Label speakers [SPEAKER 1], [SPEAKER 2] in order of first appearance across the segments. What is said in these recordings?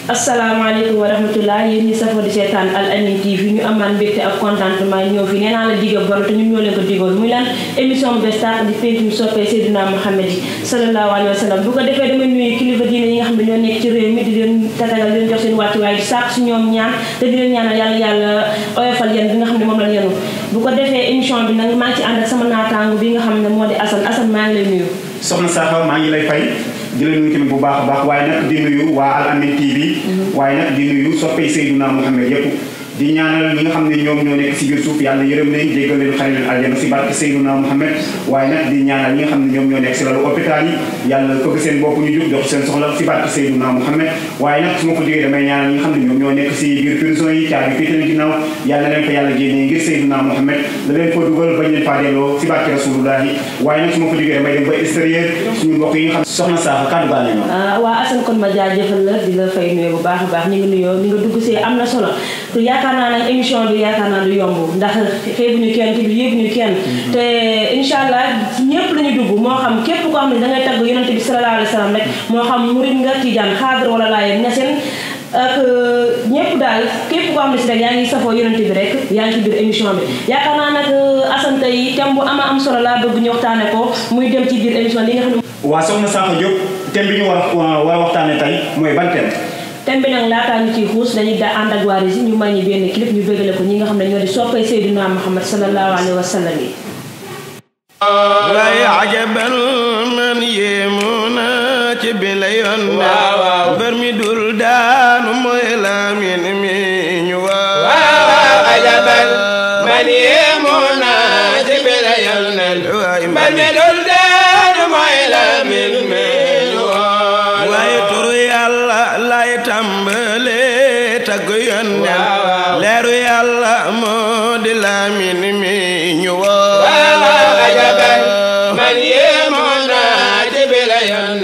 [SPEAKER 1] asalaamaaleykum wa rahmatulah yéen ñi safoo di seetaan Al Amine TV ñu amaan mbégte ak contentement ñëw fi nee naa la digga bor te ñun ñoo leen ko digoon muy lan émission bu bees tàq di pencum soppee Seydina Mouhamed yi sallallahu alayhi wa sallam bu ko defee damay nuyu kilifa diine yi nga xam ne ñoo nekk ci réew mi di leen tatagal di leen jox seen wàccuwaay di sàkk si ñoom ñaan te di leen ñaanal yàlla oyofal yéen bi nga xam ne moom la yenu bu ko defee émission bi nag maa ngi ci ànd ak sama naataango bi nga xam ne moo di Assane maa ngi lay nuyu.
[SPEAKER 2] soxna Sakho maa ngi lay fay di la nuyu tamit bu baax a baax waaye nag di nuyu waa Al Amine TV waaye nag di nuyu soppey Seydina Mouhamed yëpp di ñaanal ñi nga xam ne ñoom ñoo nekk si biir suuf yàlla yërëm leen jéggal leen xare leen aljana si barke Seydina Mouhamed waaye nag di ñaanal ñi nga xam ne ñoom ñoo nekk si lalu hôpital yi yàlla fëgg seen bopp ñu jóg jox seen soxla si barke Seydina Mouhamed waaye nag su ma ko jógee damay ñaanal ñi nga xam ne ñoom ñoo nekk si biir prison yi caabi féetale ginnaaw yàlla leen fa yàlla génnee ngir Seydina Mouhamed la leen fa dugal bañ leen faa delloo si barke Rasulullahi waaye nag su ma ko jógee damay dem ba extérieur suñu mbokk yi nga xam soxna Sakho kàddu gaa ne
[SPEAKER 1] waa Assane kon ma jaajëfal la di la fay nuyu bu baax a baax ni nga nuyoo ni nga dugg see am na solo te yaakaar naa nag émission bi yaakaar naa du yomb ndax xeebuñu kenn ci bi yéebuñu kenn te incha allah ñëpp la ñu dugg moo xam képp koo xam ne da ngay tagg yonente bi sallallahu alayhi wa sallam rek moo xam murid nga tijaan xaadar wala laayeen ñaseen ak ñëpp daal képp koo xam ne si rek yaa ngi safoo yonente bi rek yaa ngi ci biir émission bi yaakaar naa nag Assane tey thème bu ama am solo laa bëgg ñu waxtaane ko muy dem ci biir émission li nga xam ne
[SPEAKER 2] waa soxna Sakho Diop thème bi ñu war a waxtaane tey mooy ban thème
[SPEAKER 1] bi nag laataa ñu ciy xuus dañuy da ànd ak waa Rési ñu may ñu benn clip ñu bëggale ko ñi nga xam ne ñoo di soppay Seydina Muhammad sallallahu alayhi wa sallam yi
[SPEAKER 3] lay ajabal man yéemuna ci bi la yoon bër mi dul daanu mooy Lamin mi ñu waaw ajabal man yéemuna ci bi la yoon bër mi dul daanu mooy Lamin mi tambale tagg yoon leeru yàlla moo di Lamin mi ñu woo ajaban man yéemoon naa ci bi la yoon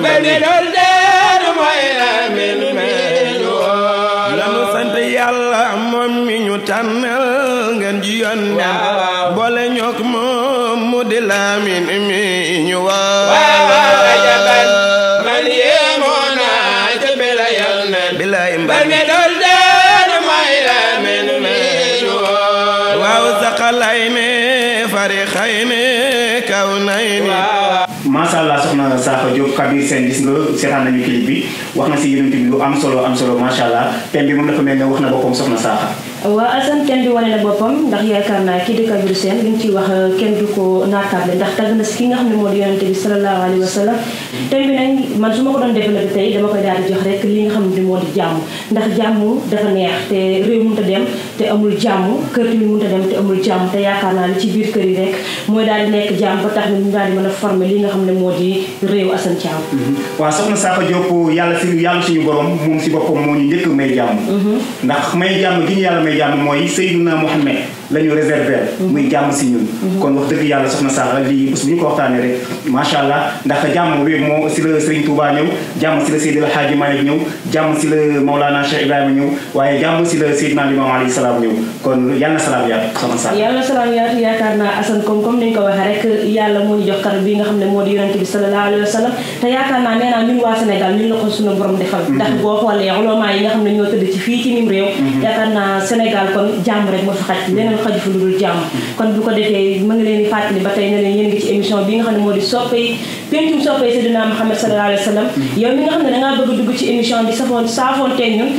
[SPEAKER 3] ba di dool deeru mooy Lamin mi ñu woo lanu sant yàlla moom mi ñu tànnal ngeen ji yoon boole ñook moom mu di Lamin mi ñu woo ajaban man yéemoon bilaay mbaa mi dool deeru mooy Lamin mi waaw saqalay ne farixay ne kaw nay ne
[SPEAKER 2] macha allah soxna Sakho Diop Kabir Sène gis nga seetaan nañu clip bi wax na si yonent bi lu am solo macha allah thème bi moom dafa mel ne wax na boppam soxna Sakho
[SPEAKER 1] waa Assane thème bi wane na boppam ndax yaakaar naa kii di Kabir Sène li ñu ciy wax kenn du ko naataable ndax tagg na si ki nga xam ne moo di yonente bi sallallahu alayhi wa sallam thème bi nag man su ma ko doon développé tey dama koy daal di jox rek li nga xam ne moo di jàmm ndax jàmm dafa neex te réew mënut a dem te amul jàmm kër tamit mënut a dem te amul jàmm te yaakaar naa li ci biir kër yi rek mooy daal di nekk jàmm ba tax na ñu daal di mën a former li nga xam ne moo di réew Assane Thiam
[SPEAKER 2] waaw soxna Sakho Diop yàlla suñu borom moom si boppam moo ñu njëkk may jàmm ndax may jàmm gi ñu yàlla may jàmm mooy Seydina Mouhamed la ñu réserver muy jàmm si ñun kon wax dëgg yàlla soxna Sakho lii bés bu ñu ko waxtaanee rek macha allah ndax jàmm bi moo si la Serigne Touba ñëw jàmm si la Seydil Hadji Malick ñëw jàmm si la Maulana Cheikh Ibrahima ñëw waaye jàmm si la Seydina Limamou alayhi salaam ñëw kon yàlla na salaam yaatu soxna Sakho
[SPEAKER 1] yàlla na salaam yaatu yaakaar naa Assane comme ni ñu ko waxee rek yàlla moo ñu jox kar bi nga xam ne moo di yonente bi sallallahu alayhi wa sallam te yaakaar naa nee naa ñun waa Sénégal ñun la ko suñu borom defal ndax boo xoolee ulama yi nga xam ne ñoo tëdd ci fii ci nim réew yaakaar naa Sénégal kon jàmm rek moo fi xaj leneen xaju fa lu dul jàmm kon bu ko defee ma ngi leen di fàttali ba tey ne leen yéen ngi ci émission bi nga xam ne moo di soppay pencum soppay Seydina Muhammad sallallahu alayhi wa sallam yow mi nga xam ne dangaa bëgg dugg ci émission bi saafoon teeg ñun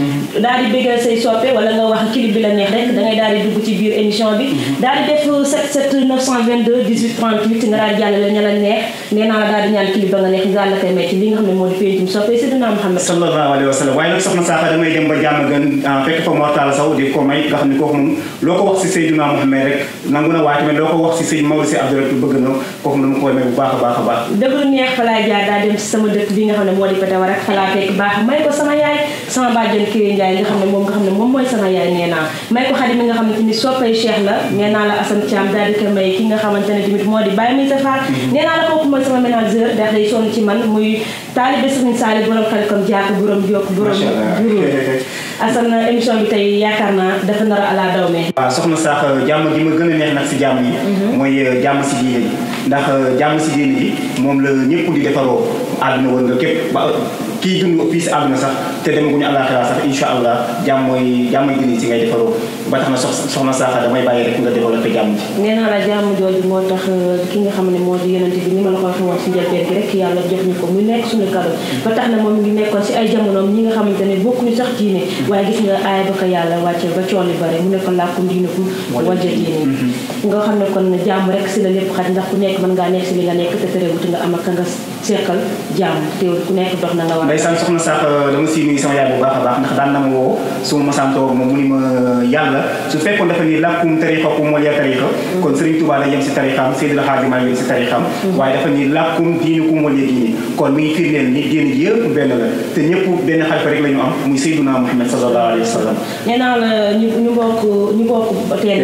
[SPEAKER 1] daal di bëggal say soppe wala nga wax clip bi la neex rek da ngay daal di dugg ci biir émission bi daal di def 77 922 18 38 nga daal di jàllale ña la neex nee naa la daal di ñaan clip ba nga neex nga la koy may ci li nga xam ne moo di pencum soppay Seydina Muhammad
[SPEAKER 2] sallallahu alayhi wa sallam waaye nag soxna Sakho damay dem ba jàmm gën fekk fa Mortala Sow di ko may nga xam ne kooku moom loo ko wax si Seydina Muhammad rek nangu na waaye tamit loo ko wax si Seydou Maodo si Abdoulaye bëgg na kooku dama koy may bu baax a baax a baax
[SPEAKER 1] dëgg dul neex fa laay jaar daa dem si sama dëkk bi nga xam ne moo di Pétawa rek fa laa fekk baax may ko sama yaay sama bàjjen Kéré Ndiaye nga xam ne moom mooy sama yaay nee naa may ko xarit mi nga xamante ni soppay Cheikh la nee naa la Assane Thiam daal di ko may ki nga xamante ne tamit moo di Baye Missa Fall nee naa la kooku mooy sama ménageur ndax day sonn ci man muy taalibe Serigne Saliou borom xel comme jàkk borom jokk borom juró Assane émission bi tey yaakaar naa dafa nar a ala daw me
[SPEAKER 2] waaw soxna sax jàmm gi ma gën a neex nag si jàmm yi mooy jàmm si diine ji ndax jàmm si diine ji moom la ñëpp di defaroo àdduna wër nga képp ba kii dund fii si àdduna sax te demaguñu àllaaxira sax incha allah jàmm mooy diine si ngay defaroo ba tax na soxna sax damay bàyyi rek nga développé jàmm ji
[SPEAKER 1] nee naa la jàmm jooju moo tax ki nga xam ne moo di yonent bi ni ma la ko waxee woon si njëlbeen gi rek yàlla jox ñu ko mu nekk suñu cadeau ba tax na moom ngi nekkoon si ay jamonoom ñi nga xamante ne bokkuñu sax diine waaye gis nga aaya ba ko yàlla wàcce ba cool yi bare mu ne ko làkkum diinakum wàjja diine nga xam ne kon jàmm rek si la lépp xaj ndax ku nekk mën ngaa nekk si li nga nekk te terewut nga am ak nga seqal jàmm teewul ku nekk dox na nga war
[SPEAKER 2] ndeysaan soxna sax dama si nuyu sama yaay bu baax a baax ndax daan na ma woo su ma masaan toog moom mu ni ma yàlla su fekkoon dafa ni làkkum tariqakum wala tariqa kon Serigne Touba la yem si tariqam Seydina Hadji Malick yem si tariqam waaye dafa ni làkkum diinukum wala diine kon mi ngi firndeel ni diine ji yëpp benn la te ñëpp benn xalifa rek la ñu am muy Seydina Muhammad sallallahu alayhi wa sallam
[SPEAKER 1] nee naa la ñu bokk teen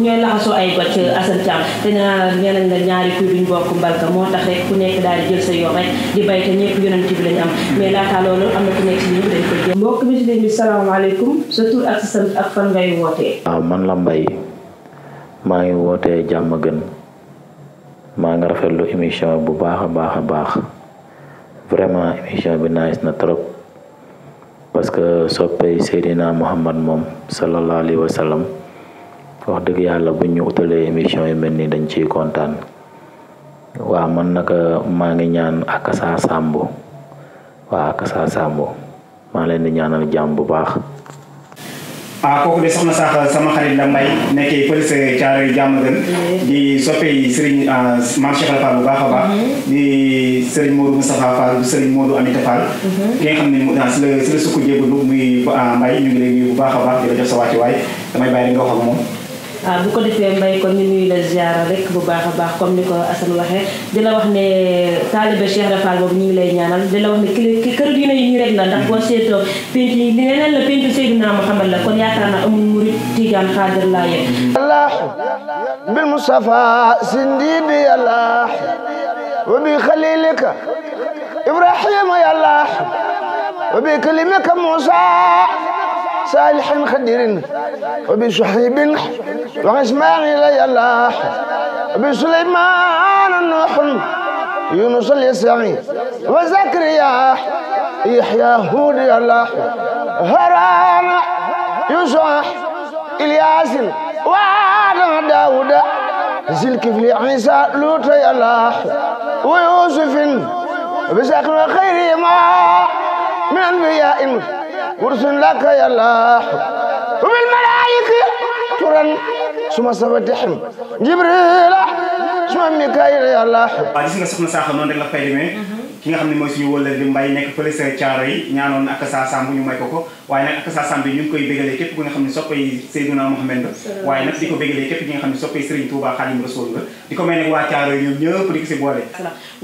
[SPEAKER 1] ñooy laxasoo ay got Assane Thiam te nee naa la nee nañ la ñaari kuy duñ bokk mbalka moo tax rek ku nekk daal di jël sa yoon rek di bay te ñëpp yonent bi lañu am mais laata loolu am na ku nekk si ñëpp dañ koy jël mbokk bi si dégg bi salaamaaleykum sa tur ak sa sant ak fan ngay wootee
[SPEAKER 4] waaw man la Mbaye maa ngi wootee jàmm gën maa ngi rafetlu émission bu baax a baax a baax vraiment émission bi nice na trop parce que soppey Seydina Muhammad moom sallallahu alayhi wa sallam wax dëgg yàlla bu ñu utalee émission yu mel ni dañ ciy kontaan waaw man naka maa ngi ñaan Akassa Samb waaw Akassa Samb maa leen di ñaanal jàmm bu baax
[SPEAKER 2] kooku de soxna sax sama xarit la Mbaye nekkee fële sa Thiaroye jàmm gën di soppee Serigne Mame Cheikh Fall bu baax a baax di Serigne Modou Moustapha Fall Serigne Modou Amita Fall ki nga xam ne si la sukk jébalu muy Mbaye ñu ngi lay nuyu bu baax a baax di la jox sa wàcc waay damay bàyyi nga wax ak moom
[SPEAKER 1] bu ko defee Mbaye kon ñu nuyu la ziara rek bu baax a baax comme ni ko Assane waxee di la wax ne taalibe Cheikh Rafal boobu ñu ngi lay ñaanal di la wax ne ki kër diine yi ñu rek la ndax boo seetoo pénc yi li neneen la péncu Seydina Muhammad la kon yaakaar naa amul murid Tijaan Xaadir laa yem
[SPEAKER 3] Allah bil Mustafa sindi bi Allah wa bi khalilika Ibrahima ya Allah wa bi kalimika Musa صالح خدير وبشحيب وإسماعيل يا الله وبسليمان نوح يونس اليسعي وزكريا يحيى هود يا الله هارون يوسف إلياس وآدم داود ذي عيسى لوط يا الله ويوسف وبساق وخيرهما من أنبياء ورسل لك يا الله وبالملائكة ترى ثم سبتهم جبريل ثم ميكائيل يا الله
[SPEAKER 2] gis nga soxna sax noonu rek la fay demee ki nga xam ne mooy suñu wëllëg di Mbaye nekk fële sa Thiaroye ñaanoon Akassa Samb ñu may ko waaye nag Akassa Samb bi ñu ngi koy bégalee képp ku nga xam ne soppay Seydina Muhammad nga waaye nag di ko bégalee képp ki nga xam ne soppay Serigne Touba Khadim Rasoul nga di ko may nag waa Thiaroye ñoom ñëpp di ko si boole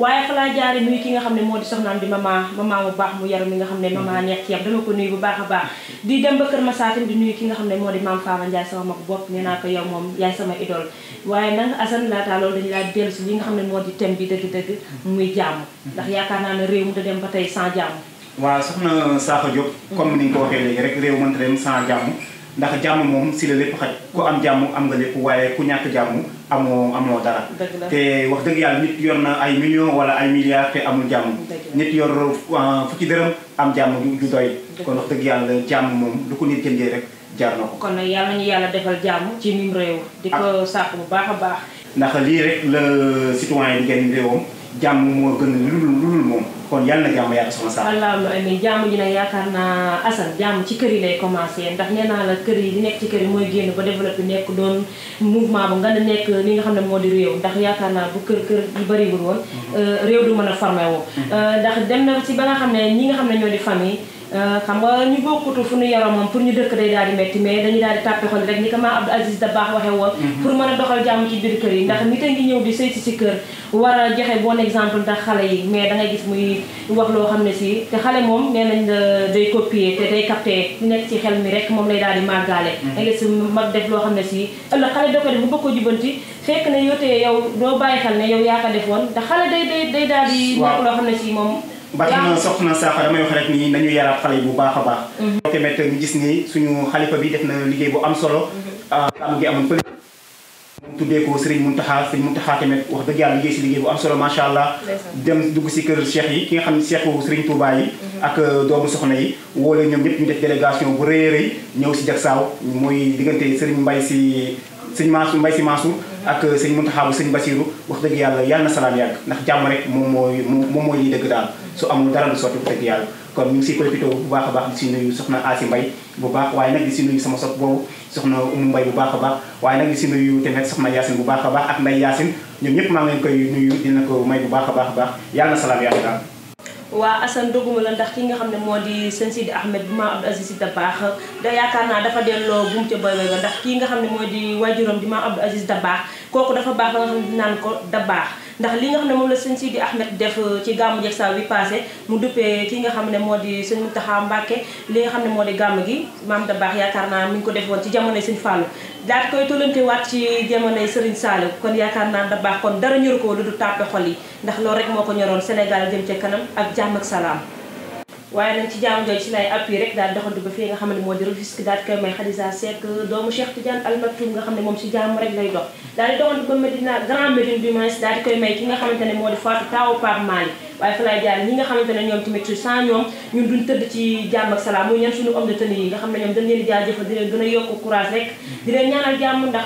[SPEAKER 1] waaye fa laa jaare nuyu ki nga xam ne moo di soxnaam di mama mu baax mu yaru mi nga xam ne mama neex ci yam dama ko nuyu bu baax a baax di dem ba Kër Masaatim di nuyu ki nga xam ne moo di Mame Fama Ndiaye sama mag bopp nee naa ko yow moom yaay sama idole waaye nag Assane laata loolu dañu laa dellu si li nga xam ne moo di thème bi dëgg-dëgg muy jàmm ndax yaakaar naa ne réew mu da dem ba tey sans jàmm
[SPEAKER 2] waaw soxna Sakho Diop comme ni nga ko waxee léegi rek réew mënta dem sans jàmm ndax jàmm moom si la lépp xaj ku am jàmm am nga lépp waaye ku ñàkk jàmm amoo dara te wax dëgg yàlla nit yor na ay millions wala ay milliards te amul jàmm nit yor fukki dërëm am jàmm du doy kon wax dëgg yàlla jàmm moom lu ko nit jëndee rek jar na ko
[SPEAKER 1] kon nag yàlla nañu yàlla defal jàmm ci mim réew di ko sàkk bu baax a baax
[SPEAKER 2] ndax lii rek la citoyen di gën réewam jàmm moo gën lulul moom kon yàlla na jàmm yàlla soxna sax
[SPEAKER 1] allahumma amiin jàmm ji nag yaakaar naa Assane jàmm ci kër yi lay commencé ndax nee naa la kër yi di nekk ci kër yi mooy génn ba développé nekk doon mouvement bu nga ne nekk li nga xam ne moo di réew ndax yaakaar naa bu kër yi bëriwul woon réew du mën a formé woo ndax dem na ci ba nga xam ne ñi nga xam ne ñoo di famille xam nga ñu bokkutu fu ñu yaroo moom pour ñu dëkk day daal di metti mais dañuy daal di tàppe xol rek ni ko maa Abdou Aziz Dabakh waxee woon pour mën a doxal jàmm ci biir kër yi ndax nit a ngi ñëw di sëy si kër war a joxe bon exemple ndax xale yi mais da ngay gis muy wax loo xam ne si te xale moom nee nañ day copier te day capter nekk ci xel mi rek moom lay daal di màggaale da ngay si mag def loo xam ne si ëllëg xale doo ko def bu bëgg ko jubanti fekk ne yootee yow doo bàyyi xel ne yow yaa ko defoon ndax xale day daal di nekk loo xam ne si moom
[SPEAKER 2] ba tax na soxna Sakho damay wax rek ni nañu yaraat xale yi bu baax a baax tamit ñu gis ni suñu xalifa bi def na liggéey bu am solo am ngi amoon fële moom tuddee ko Serigne Mountakha tamit wax dëgg yàlla liggéey si liggéey bu am solo macha allah dem dugg si kër cheikh yi ki nga xam ne cheikhu Serigne Touba yi ak doomu soxna yi woo leen ñoom ñëpp ñu def délégation bu rëy a rëy ñëw si Jaksaaw mooy diggante Serigne Mbaye si Mansour ak sëñ Mountakha bu sëñ Bassirou wax dëgg yàlla na salaam yàgg ndax jàmm rek moom mooy liy dëgg daal su amul dara du sotti wax dëgg yàlla kon ñu ngi siy profité bu baax a baax di si nuyu soxna Asi Mbaye bu baax waaye nag di si nuyu sama sot boobu soxna Umu Mbaye bu baax a baax waaye nag di si nuyu tamit soxna Yacine bu baax a baax ak Ndeye Yacine ñoom ñëpp maa ngi leen koy nuyu dina ko may bu baax a baax yàlla na salaam yàgg daal
[SPEAKER 1] waa Assane doguma la ndax ki nga xam ne moo di sëñ Sidi Ahmed bu ma Abdou Aziz Dabakh da yaakaar naa dafa delloo buum ca boy ba ndax kii nga xam ne moo di waajuram di ma Abdou Aziz Dabakh kooku dafa baax ba nga xam ne dinaan ko Dabakh ndax li nga xam ne moom la sëñ Sidi Ahmed def ci gàmmu Jaksaaw bi passé mu duppee ki nga xam ne moo di sëñ Mountakha Mbacké li nga xam ne moo di gàmm gi maam Dabakh yaakaar naa mi ngi ko defoon ci jamonoy sëñ Fallou daal koy tollante waat ci jamonoy Serigne Saliou kon yaakaar naa Dabakh kon dara ñëru ko lu du tàppe xol yi ndax loolu rek moo ko ñoroon Sénégal jëm ca kanam ak jàmm ak salaam waaye nag ci jaamu jooju si lay appui rek daal doxantu ba fii nga xam ne moo di Rufisque daal di koy may Khadija Seck doomu Cheikh Tidiane Al Maktoum nga xam ne moom si jaamu rek lay dox daal di doxantu ba Medina Grand Médine du moins daal di koy may ki nga xamante ne moo di Fatou Taw Pape Mali waaye fa lay jaar ñi nga xamante ne ñoom tamit sans ñoom ñun duñ tëdd ci jàmm ak salaam muy ñan suñu homme de tenue yi nga xam ne ñoom dañ leen di jaajëfal di leen gën a yokk courage rek di leen ñaanal jàmm ndax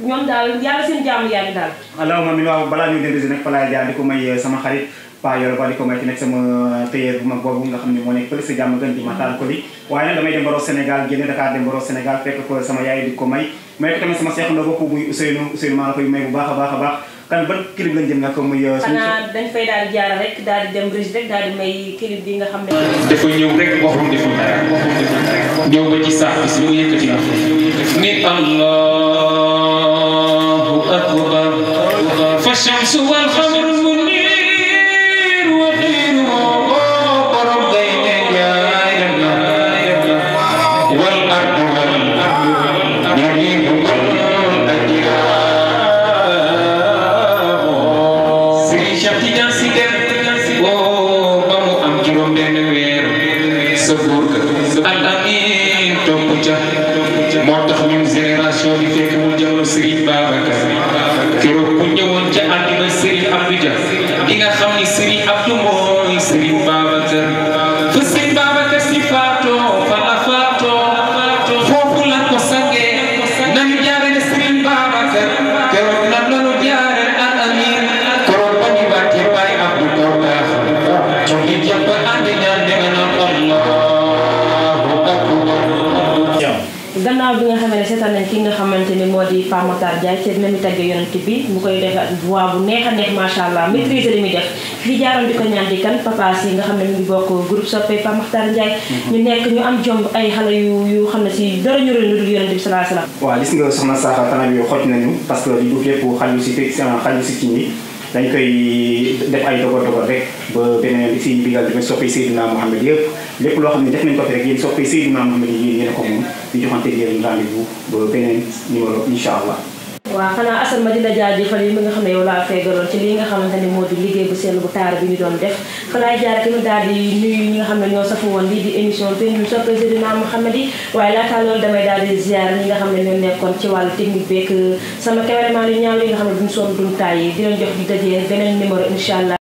[SPEAKER 1] ñoom daal yàlla seen jàmm yaa ngi daal
[SPEAKER 2] allahumma min waaw balaa ñu dem nag fa lay jaar di ko may sama xarit Pa Yoro Ba di ko may tamit sama tailleur bu mag boobu nga xam ne moo nekk fële si jàmm gën di Matar Koli waaye nag damay dem Baro Sénégal génn Dakar dem Baro Sénégal fekk ko sama yaay di ko may ko tamit sama seex ndoo bopp muy Ousseynou maa la koy may bu baax a baax kan ban clip lañ jëm nag muy
[SPEAKER 1] xanaa dañ fay daal di jaara rek daal di dem Brise rek daal di may clip bi nga xam ne
[SPEAKER 5] dafa ñëw rek waxum defu dara ñëw ba ci sax bis ñu yëkkati na ni Allahu akbar fa shamsu wal qamaru moo tax ñun génération bi fekk mu jamono Serigne Babacar keroog bu ñëwoon ca àddina Serigne Abdou Dia di nga xam ni Serigne Abdou mooy Serigne Babacar fa Serigne Babacar si faatoo fa la faatoo foofu la ko sangee nañu jaarale Serigne Babacar keroog nan la ñu jaarale al amin keroog ba ñu wàccee Baye Abdou Kaw baax ñu ngi jàpp ànd ñaan danga naan
[SPEAKER 1] gannaaw bi nga xamee ne seetaan nañ ki nga xamante ni moo di Pape Matar Ndiaye seet na mi tagge yonent bi mu koy def voix bu neex a neex macha allah maîtriser li muy def fi jaaroon di ko ñaan di kan papa si nga xam ne mu ngi bokk groupe soppe Pape Matar Ndiaye ñu nekk ñu am jomb ay xale yu xam ne si dara ñu lu dul yonent bi salaa salaam
[SPEAKER 2] waaw gis nga soxna Sakho tana bi xoj nañu parce que di duuf lépp xaju si ci ñi dañ koy def ay dogal rek ba beneen si bigal tamit soppay Seydina Mouhamed yëpp lépp loo xam ne def nañ ko fi rek yéen soppay Seydina Mouhamed yi yéen a ko moom di joxante yéen rendez-vous ba beneen numéro incha allah.
[SPEAKER 1] waaw xanaa Assane ma di la jaajëfal yi mi nga xam ne yow laa feegaloon ci lii nga xamante ne moo di liggéey bu sell bu taar bi ñu doon def fa laay jaar tamit daal di nuyu ñi nga xam ne ñoo safu woon lii di émission bi ñu soppay Seydina Mouhamed yi waaye laataa loolu damay daal di ziar ñi nga xam ne ñoo nekkoon ci wàllu technique beeg sama cameraman yi ñaaw yi nga xam ne duñ sonn duñ taay yi di leen jox di dajee beneen numéro incha allah.